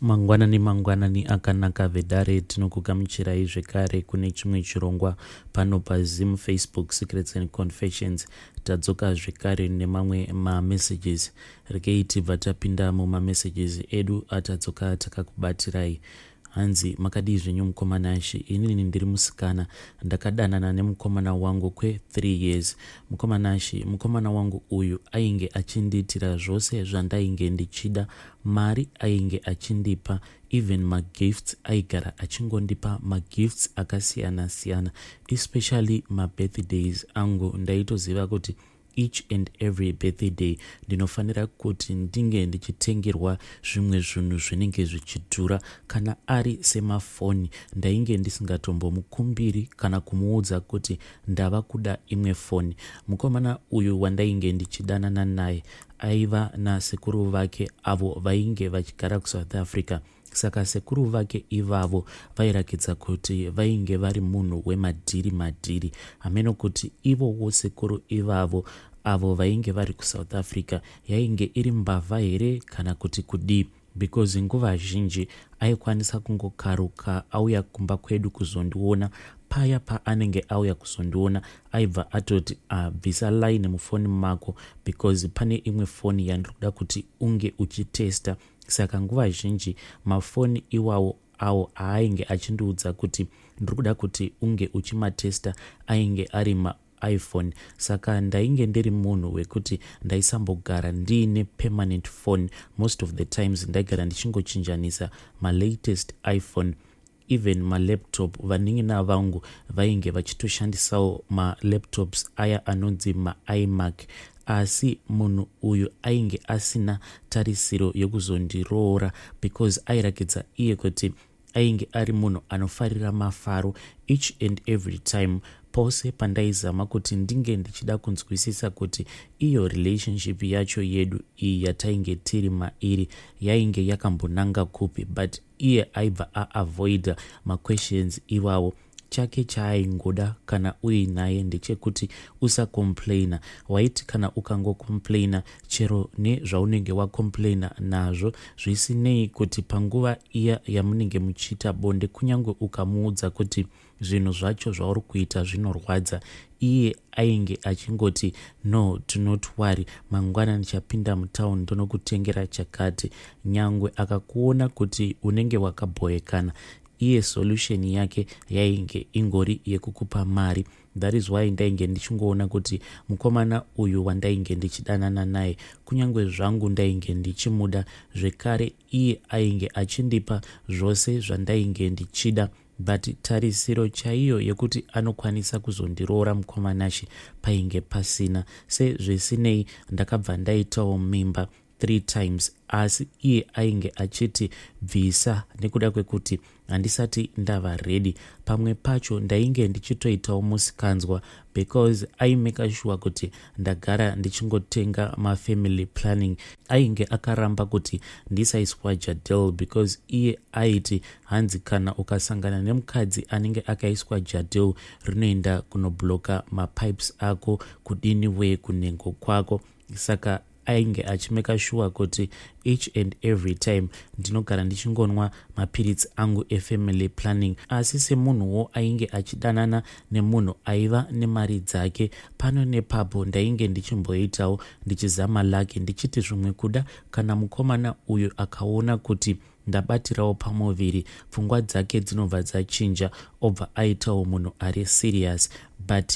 Mangwanani mangwanani akanaka vedare, tinokugamuchirai zvekare kune chimwe chirongwa pano paZim Facebook Secrets and Confessions. Tadzoka zvekare nemamwe mamessages. Rekei tibva tapinda mumamessages edu atadzoka takakubatirai. Hanzi makadii zvenyu mukoma Nashy, inini ndiri musikana ndakadanana nemukomana wangu kwe 3 years. Mukoma Nashy, mukomana wangu uyu ainge achindiitira zvose zvandainge ndichida, mari ainge achindipa, even magifts aigara achingondipa magifts akasiyana siyana, especially mabirthdays angu. Ndaitoziva kuti each and every birthday ndinofanira kuti ndinge ndichitengerwa zvimwe zvinhu zvinenge zvichidhura. Kana ari semafoni, ndainge ndisingatombomukumbiri kana kumuudza kuti ndava kuda imwe foni. Mukomana uyu wandainge ndichidanana naye aiva nasekuru vake avo vainge vachigara kuSouth Africa. Saka sekuru vake ivavo vairakidza kuti vainge vari munhu wemadhiri madhiri. Hameno kuti ivowo sekuru ivavo avo vainge vari kuSouth Africa yainge iri mbavha here kana kuti kudii, because nguva zhinji aikwanisa kungokaruka auya kumba kwedu kuzondiona. Paya paanenge auya kuzondiona, aibva atoti, "Abvisa line mufoni mako because pane imwe foni yandiri kuda kuti unge uchitesta." Saka nguva zhinji mafoni iwawo awo aainge achindiudza kuti ndiri kuda kuti unge uchimatesta ainge ari maiPhone. Saka ndainge ndiri munhu wekuti ndaisambogara ndiine permanent phone. Most of the times ndaigara ndichingochinjanisa malatest iPhone, even malaptop. Vanin'ina vangu vainge vachitoshandisawo malaptops aya anonzi maiMac. Asi munhu uyu ainge asina tarisiro yekuzondiroora because airakidza iye kuti ainge ari munhu anofarira mafaro. Each and every time, pose pandaizama kuti ndinge ndichida kunzwisisa kuti iyo relationship yacho yedu iyi yatainge tiri mairi yainge yakambonanga kupi, but iye aibva aavoida maquestions iwawo. Chake chaaingoda kana uinaye ndechekuti usacomplaina. Waiti kana ukangocomplaina, chero nezvaunenge wacomplaina nazvo, zvisinei kuti panguva iya yamunenge muchiita bonde, kunyange ukamuudza kuti zvinhu zvacho zvauri kuita zvinorwadza, iye ainge achingoti, "No, do not worry, mangwana ndichapinda mutauni ndonokutengera chakati." Nyangwe akakuona kuti unenge wakabhoekana, iye solution yake yainge ingori yekukupa mari. That is why ndainge ndichingoona kuti mukomana uyu wandainge ndichidanana naye, kunyange zvangu ndainge ndichimuda zvekare, iye ainge achindipa zvose zvandainge ndichida, but tarisiro chaiyo yekuti anokwanisa kuzondiroora, mukoma Nashe, painge pasina. Sezvisinei, ndakabva ndaitawo mimba three times, asi iye ainge achiti bvisa nekuda kwekuti handisati ndava ready. Pamwe pacho ndainge ndichitoitawo musikanzwa because aimeka sure kuti ndagara ndichingotenga mafamily planning. Ainge akaramba kuti ndisaiswa Jadelle because iye aiti hanzi kana ukasangana nemukadzi anenge akaiswa Jadelle, rinoenda kunobloka mapipes ako kudini wee kunhengo kwako. Saka ainge achimeka sure kuti each and every time ndinogara ndichingonwa mapiritsi angu efamily planning. Asi semunhuwo ainge achidanana nemunhu aiva nemari dzake, pano nepapo ndainge ndichimboitawo ndichizama luck, ndichiti zvimwe kuda kana mukomana uyu akaona kuti ndabatirawo pamuviri, pfungwa dzake dzinobva dzachinja, obva aitawo munhu ari serious. But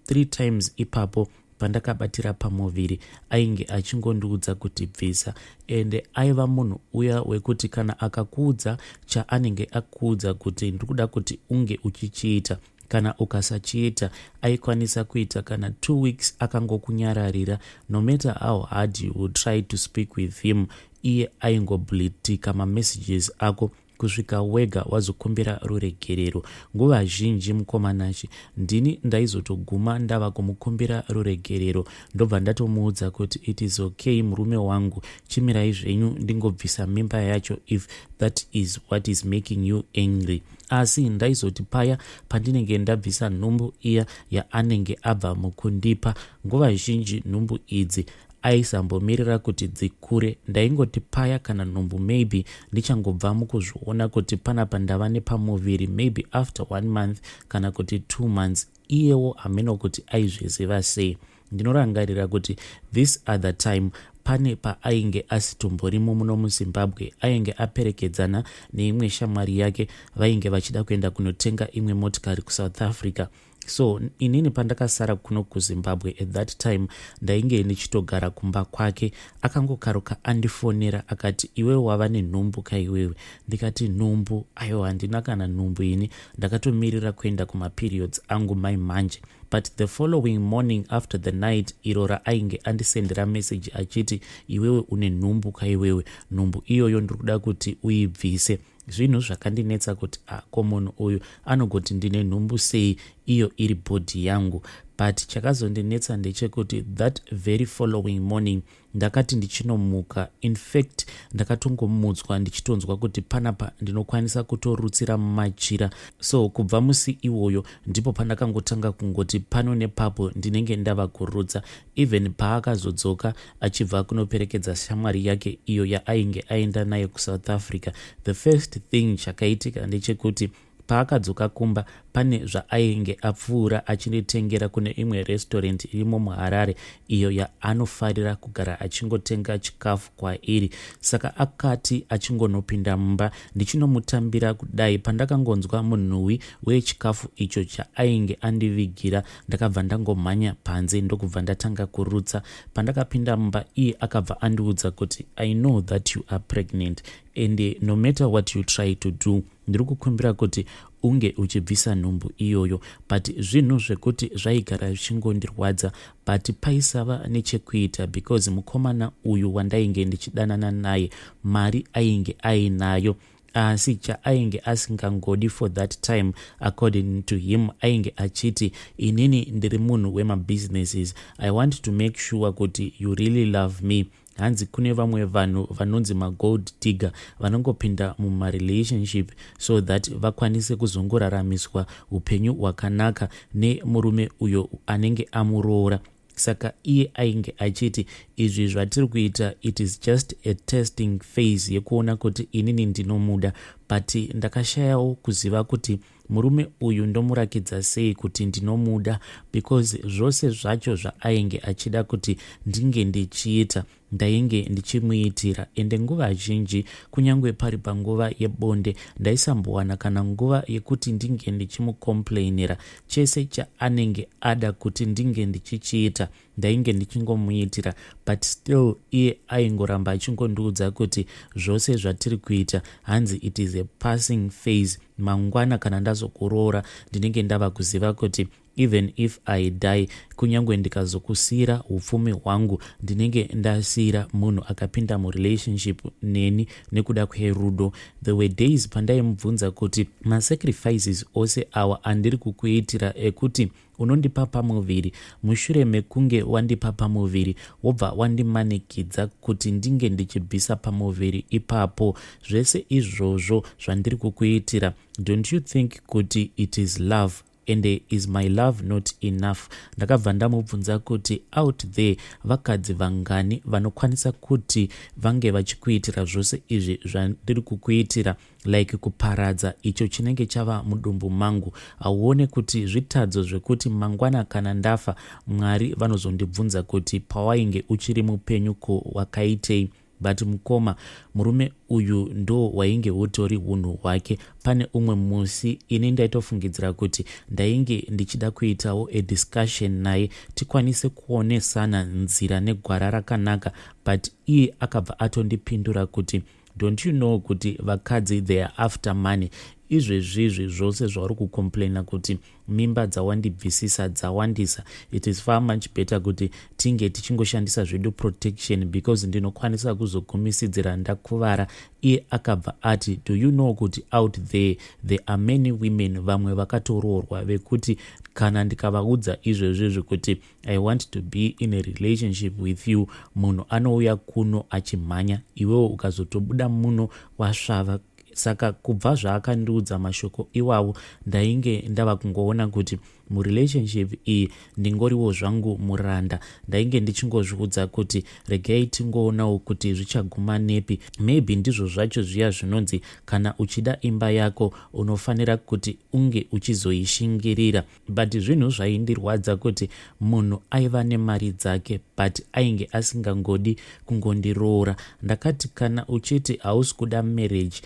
three times ipapo pandakabatira pamuviri, ainge achingondiudza kuti bvisa. Ende aiva munhu uya wekuti kana akakuudza chaanenge akuudza kuti ndiri kuda kuti unge uchichiita, kana ukasachiita, aikwanisa kuita kana 2 weeks akangokunyararira. No matter how hard you would try to speak with him, iye aingoblueticka mamessages ako kusvika wega wazokumbira ruregerero. Nguva zhinji, mukoma Nashe, ndini ndaizotoguma ndava kumukumbira ruregerero, ndobva ndatomuudza kuti, "It is okay, murume wangu, chimirai zvenyu ndingobvisa mimba yacho if that is what is making you angry." Asi ndaizoti paya pandinenge ndabvisa nhumbu iya yaanenge abva mukundipa, nguva zhinji nhumbu idzi Aisambomirira kuti dzikure. Ndaingoti paya kana nhumbu maybe ndichangobva mukuzviona kuti panapa ndava nepamuviri maybe after one month kana kuti 2 months. Iyewo hameno kuti aizviziva sei. Ndinorangarira kuti this other time pane paainge asitomborimo muno muZimbabwe, ainge aperekedzana neimwe shamwari yake, vainge vachida kuenda kunotenga imwe motikari kuSouth Africa. So inini pandakasara kuno kuZimbabwe, at that time ndainge ndichitogara kumba kwake. Akangokaruka andifonera akati, "Iwewe wava nenhumbu kaiwewe?" Ndikati, "Nhumbu? Aiwa, handina kana nhumbu ini, ndakatomirira kuenda kumaperiods angu mai manje." But the following morning after the night iro raainge andisendera message achiti, "Iwewe une nhumbu kaiwewe, nhumbu iyoyo ndiri kuda kuti uibvise," zvinhu zvakandinetsa kuti, ah, ko munhu uyu anogoti ndine nhumbu sei iyo iri body yangu? But chakazondinetsa ndechekuti that very following morning ndakati ndichinomuka, in fact ndakatongomutswa ndichitonzwa kuti panapa ndinokwanisa kutorutsira mumachira. So kubva musi iwoyo ndipo pandakangotanga kungoti pano nepapo ndinenge ndava kurutsa. Even paakazodzoka achibva kunoperekedza shamwari yake iyo yaainge aenda nayo kuSouth Africa, the first thing chakaitika ndechekuti paakadzoka kumba pane zvaainge apfuura achinditengera kune imwe restaurant irimo muHarare iyo yaanofarira kugara achingotenga chikafu kwairi. Saka akati achingonopinda mumba ndichinomutambira kudai, pandakangonzwa munhuwi wechikafu icho chaainge andivigira, ndakabva ndangomhanya panze ndokubva ndatanga kurutsa. Pandakapinda mumba, iye akabva andiudza kuti, "I know that you are pregnant and no matter what you try to do, ndiri kukumbira kuti unge uchibvisa nhumbu iyoyo." But zvinhu zvekuti zvaigara zvichingondirwadza, but paisava nechekuita because mukomana uyu wandainge ndichidanana naye mari ainge ainayo, asi chaainge asingangodi for that time, according to him, ainge achiti, "Inini ndiri munhu wemabusinesses. I want to make sure kuti you really love me." Hanzi kune vamwe vanhu vanonzi magold digger, vanongopinda mumarelationship so that vakwanise kuzongoraramiswa upenyu hwakanaka nemurume uyo anenge amuroora. Saka iye ainge achiti izvi zvatiri kuita, it is just a testing phase yekuona kuti inini ndinomuda. But ndakashayawo kuziva kuti murume uyu ndomurakidza sei kuti ndinomuda, because zvose zvacho zvaainge achida kuti ndinge ndichiita ndainge ndichimuitira. Ende nguva zhinji kunyange pari panguva yebonde ndaisambowana kana nguva yekuti ndinge ndichimucomplainera. Chese chaanenge ada kuti ndinge ndichichiita ndainge ndichingomuitira, but still iye aingoramba achingondiudza kuti zvose zvatiri kuita, hanzi, it is a passing phase. Mangwana kana ndazokuroora ndinenge ndava kuziva kuti even if I die, kunyange ndikazokusiyira upfumi hwangu, ndinenge ndasiyira munhu akapinda murelationship neni nekuda kwerudo. There were days pandaimubvunza kuti masacrifices ose awa andiri kukuitira ekuti unondipa pamuviri, mushure mekunge wandipa pamuviri wobva wandimanikidza kuti ndinge ndichibvisa pamuviri ipapo, zvese izvozvo zvandiri kukuitira, don't you think kuti it is love? And is my love not enough? Ndakabva ndamubvunza kuti out there vakadzi vangani vanokwanisa kuti vange vachikuitira zvose izvi zvandiri kukuitira, like kuparadza icho chinenge chava mudumbu mangu? Hauone kuti zvitadzo zvekuti mangwana kana ndafa Mwari vanozondibvunza kuti pawainge uchiri mupenyu ko wakaitei? But mukoma, murume uyu ndo wainge utori unhu hwake. Pane umwe musi ini ndaitofungidzira kuti ndainge ndichida kuitawo a discussion naye tikwanise kuonesana nzira negwara rakanaka, but iye akabva atondipindura kuti, "Don't you know kuti vakadzi, they are after money? Izvezvizvi zvose zvauri kucomplaina kuti mimba dzawandibvisisa dzawandisa, it is far much better kuti tinge tichingoshandisa zvedu protection because ndinokwanisa kuzogumisidzira ndakuvara." Iye akabva ati, "Do you know kuti out there there are many women, vamwe vakatoroorwa, vekuti kana ndikavaudza izvezvizvi kuti I want to be in a relationship with you, munhu anouya kuno achimhanya. Iwewo ukazotobuda muno wasvava." Saka kubva zvaakandiudza mashoko iwavo, ndainge ndava kungoona kuti Murelationship iyi ndingoriwo zvangu muranda. Ndainge ndichingozviudza kuti regai tingoonawo kuti zvichaguma nepi. Maybe ndizvo zvacho zviya zvinonzi kana uchida imba yako unofanira kuti unge uchizoishingirira. But zvinhu zvaindirwadza kuti munhu aiva nemari dzake but ainge asingangodi kungondiroora. Ndakati kana uchiti hausi kuda marriage,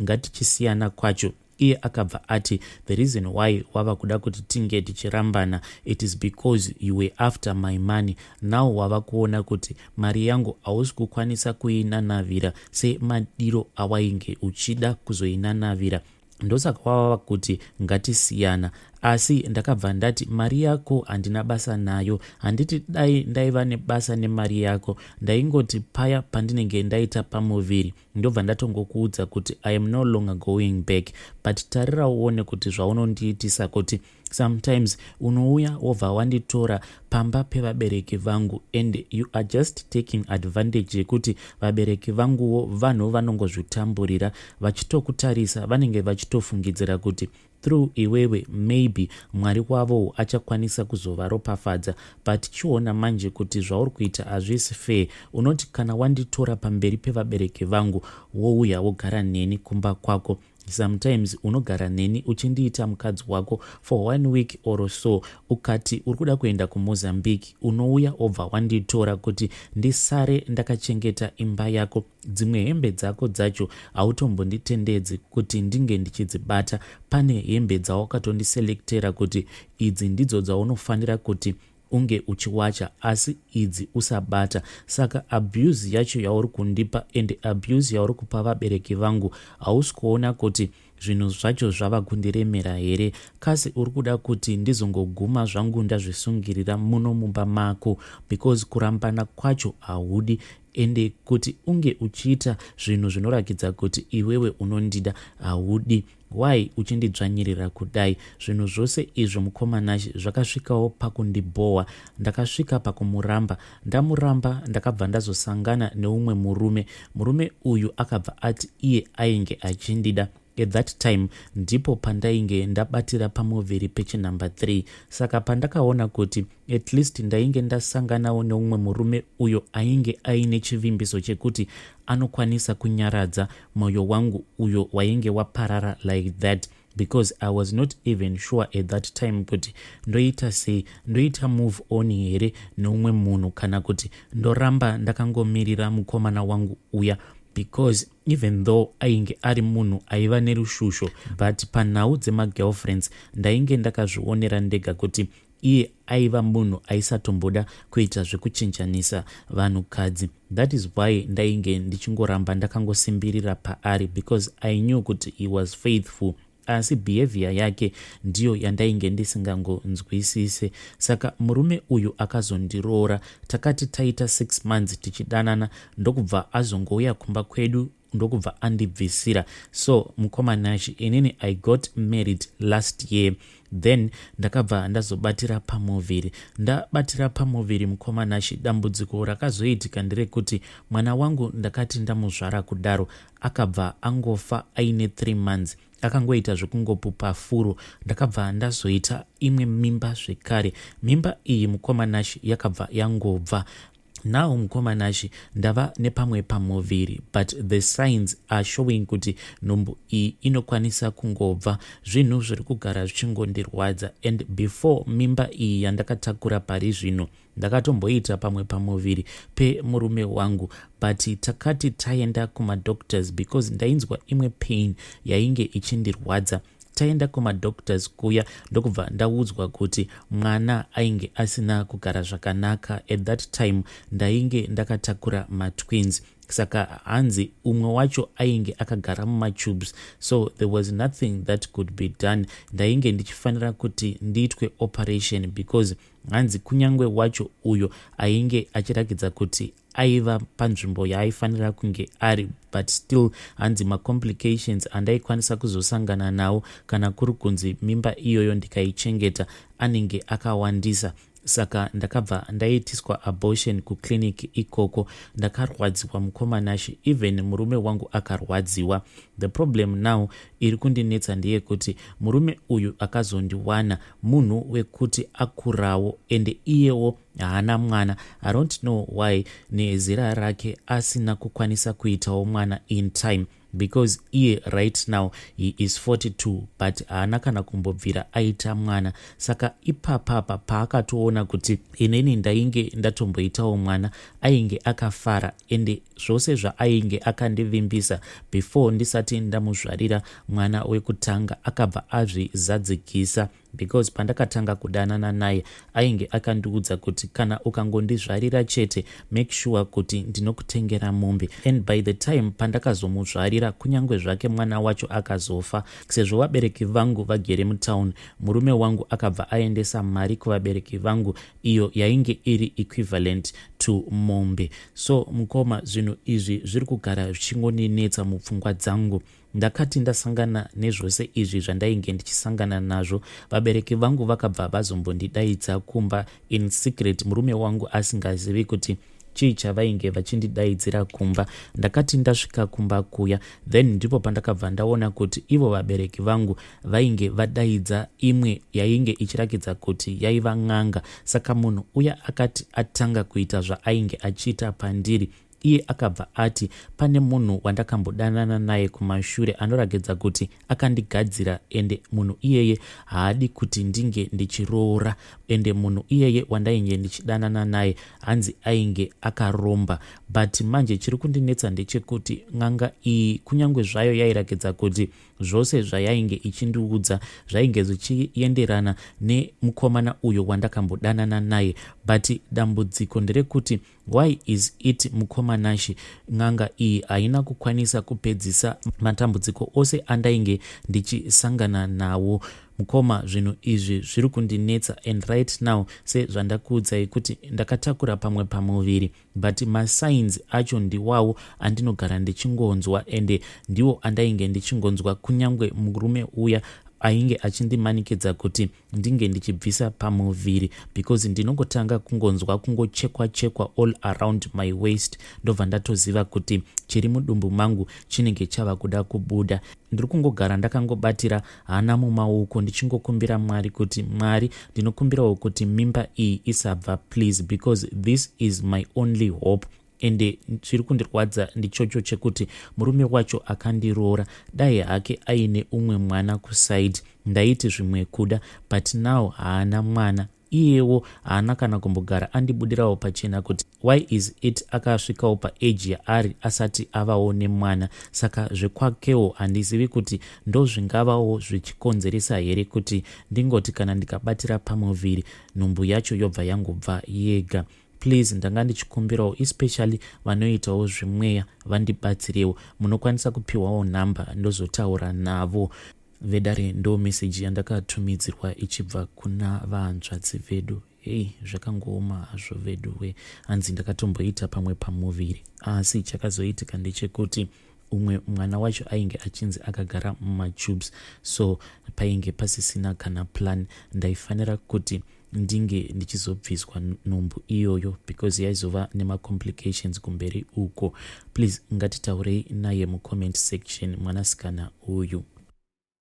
ngatichisiyana kwacho. Iye akabva ati the reason why wava kuda kuti tinge tichirambana, it is because you were after my money. Now wava kuona kuti mari yangu hausi kukwanisa kuinanavira semadiro awainge uchida kuzoinanavira, ndosaka wava kuti ngatisiyana. Asi ndakabva ndati mari yako handina basa nayo. Handiti dai ndaiva nebasa nemari yako, ndaingoti paya pandinenge ndaita pamuviri ndobva ndatongokuudza kuti I am no longer going back. But tarira uone kuti zvaunondiitisa, kuti sometimes unouya wobva wanditora pamba pevabereki vangu and you are just taking advantage yekuti vabereki vanguwo vanhu vanongozvitamburira. Vachitokutarisa vanenge vachitofungidzira kuti through iwewe maybe Mwari wavo achakwanisa kuzovaropafadza. But chiona manje kuti zvauri kuita hazvisi fair. Unoti kana wanditora pamberi pevabereki vangu, wouya wogara neni kumba kwako. Sometimes unogara neni uchindiita mukadzi wako for one week or so. Ukati uri kuda kuenda kuMozambique, unouya obva wanditora kuti ndisare ndakachengeta imba yako. Dzimwe hembe dzako dzacho hautombonditendedzi kuti ndinge ndichidzibata. Pane hembe dzawakatondiselektera kuti idzi ndidzo dzaunofanira kuti unge uchiwacha, asi idzi usabata. Saka abuse yacho yauri kundipa and abuse yauri kupa vabereki vangu, hausi kuona kuti zvinhu zvacho zvava kundiremera here? Kasi uri kuda kuti ndizongoguma zvangu ndazvisungirira muno mumba mako? Because kurambana kwacho haudi, ende kuti unge uchiita zvinhu zvinorakidza kuti iwewe unondida haudi. Why uchindidzvanyirira kudai? Zvinhu zvose izvo, mukoma Nashi, zvakasvikawo pakundibhowa. Ndakasvika pakumuramba. Ndamuramba, ndakabva ndazosangana neumwe murume. Murume uyu akabva ati iye ainge achindida. At that time ndipo pandainge ndabatira pamuviri pechinumber 3. Saka pandakaona kuti at least ndainge ndasanganawo neumwe murume uyo ainge aine chivimbiso chekuti anokwanisa kunyaradza mwoyo wangu uyo wainge waparara like that, because I was not even sure at that time kuti ndoita sei, ndoita move on here neumwe munhu kana kuti ndoramba ndakangomirira mukomana wangu uya, because even though ainge ari munhu aiva nerushusho, but panhau dzemagirlfriends ndainge ndakazvionera ndega kuti iye aiva munhu aisatomboda kuita zvekuchinjanisa vanhukadzi. That is why ndainge ndichingoramba ndakangosimbirira paari, because I knew kuti he was faithful, asi behavior yake ndiyo yandainge ndisingangonzwisise. Saka murume uyu akazondiroora. Takati taita 6 months tichidanana, ndokubva azongouya kumba kwedu, ndokubva andibvisira. So mukoma Nashi, inini I got married last year. Then ndakabva ndazobatira pamuviri. Ndabatira pamuviri, mukoma Nashi, dambudziko rakazoitika nderekuti mwana wangu ndakati ndamuzvara kudaro, akabva angofa aine 3 months, akangoita zvekungopupa furo. Ndakabva ndazoita imwe mimba zvekare. Mimba iyi, mukoma Nashi, yakabva yangobva. Now, mukoma Nashi, ndava nepamwe pamuviri, but the signs are showing kuti nhumbu iyi inokwanisa kungobva. Zvinhu zviri kugara zvichingondirwadza. And before mimba iyi yandakatakura pari zvino, ndakatomboita pamwe pamuviri pemurume wangu, but takati taenda kumadoctors, because ndainzwa imwe pain yainge ichindirwadza, taenda kumadoctors kuya, ndokubva ndaudzwa kuti mwana ainge asina kugara zvakanaka. At that time ndainge ndakatakura matwins, saka hanzi umwe wacho ainge akagara mumatubes, so there was nothing that could be done. Ndainge ndichifanira kuti ndiitwe operation, because hanzi kunyange wacho uyo ainge achirakidza kuti aiva panzvimbo yaaifanira kunge ari, but still hanzi macomplications andaikwanisa kuzosangana nawo kana kuri kunzi mimba iyoyo ndikaichengeta anenge akawandisa. Saka ndakabva ndaitiswa abortion kuclinic ikoko. Ndakarwadziwa, mukoma Nashe, even murume wangu akarwadziwa. The problem now iri kundinetsa ndeyekuti murume uyu akazondiwana munhu wekuti akurawo, ende iyewo haana mwana. I don't know why nezera rake asina kukwanisa kuitawo mwana in time, because iye right now he is 42, but haana kana kumbobvira aita mwana. Saka ipapapa paakatoona kuti inini ndainge ndatomboitawo mwana, ainge akafara, ende zvose zvaainge akandivimbisa before ndisati ndamuzvarira mwana wekutanga akabva azvizadzikisa, because pandakatanga kudanana naye ainge akandiudza kuti kana ukangondizvarira chete, make sure kuti ndinokutengera mombe. And by the time pandakazomuzvarira, kunyange zvake mwana wacho akazofa, sezvo vabereki vangu vagere mutauni, murume wangu akabva aendesa mari kuvabereki vangu iyo yainge iri equivalent to mombe. So mukoma, zvinhu izvi zviri kugara zvichingoninetsa mupfungwa dzangu. Ndakati ndasangana nezvose izvi zvandainge ndichisangana nazvo, vabereki vangu vakabva vazombondidaidza kumba in secret, murume wangu asingazivi kuti chii chavainge vachindidaidzira kumba. Ndakati ndasvika kumba kuya, then ndipo pandakabva ndaona kuti ivo vabereki vangu vainge vadaidza imwe yainge ichirakidza kuti yaiva n'anga. Saka munhu uya akati atanga kuita zvaainge achiita pandiri, iye akabva ati pane munhu wandakambodanana naye kumashure anoratidza kuti akandigadzira, ende munhu iyeye haadi kuti ndinge ndichiroora, ende munhu iyeye wandainge ndichidanana naye hanzi ainge akaromba. But manje chiri kundinetsa ndechekuti n'anga iyi, kunyange zvayo yairakidza kuti zvose zvayainge ichindiudza zvainge zvichienderana nemukomana uyo wandakambodanana naye, but dambudziko nderekuti why is it, mukoma Nashe, n'anga iyi haina kukwanisa kupedzisa matambudziko ose andainge ndichisangana nawo? Mukoma, zvinhu izvi zviri kundinetsa, and right now, sezvandakuudzai kuti ndakatakura pamwe pamuviri, but masigns acho ndiwawo andinogara ndichingonzwa, ende ndiwo andainge ndichingonzwa kunyange murume uya ainge achindimanikidza kuti ndinge ndichibvisa pamuviri, because ndinongotanga kungonzwa kungochekwa chekwa all around my waist, ndobva ndatoziva kuti chiri mudumbu mangu chinenge chava kuda kubuda. Ndiri kungogara ndakangobatira hana mumaoko, ndichingokumbira Mwari kuti, "Mwari, ndinokumbirawo kuti mimba iyi isabva, please, because this is my only hope." Ende chiri kundirwadza ndichocho chekuti murume wacho akandiroora, dai hake aine umwe mwana kuside, ndaiti zvimwe kuda, but now haana mwana. Iyewo haana kana kumbogara andibudirawo pachena kuti why is it akasvikawo paage yaari asati avawo nemwana. Saka zvekwakewo handizivi kuti ndozvingavawo zvichikonzeresa here kuti ndingoti kana ndikabatira pamuviri, nhumbu yacho yobva yangobva yega. Please, ndanga ndichikumbirawo, especially vanoitawo zvemweya, vandibatsirewo. Munokwanisa kupiwawo nhamba, ndozotaura navo. Vedare, ndo meseji yandakatumidzirwa ichibva kuna vahanzvadzi vedu. Hei, zvakangooma hazvo vedu we. Hanzi ndakatomboita pamwe pamuviri, asi chakazoitika ndechekuti umwe mwana wacho ainge achinzi akagara mumatubes, so painge pasisina kana plan. Ndaifanira kuti ndinge ndichizobviswa nhumbu iyoyo because yaizova nemacomplications kumberi uko. Please, ngatitaurei naye mucomment section mwanasikana uyu.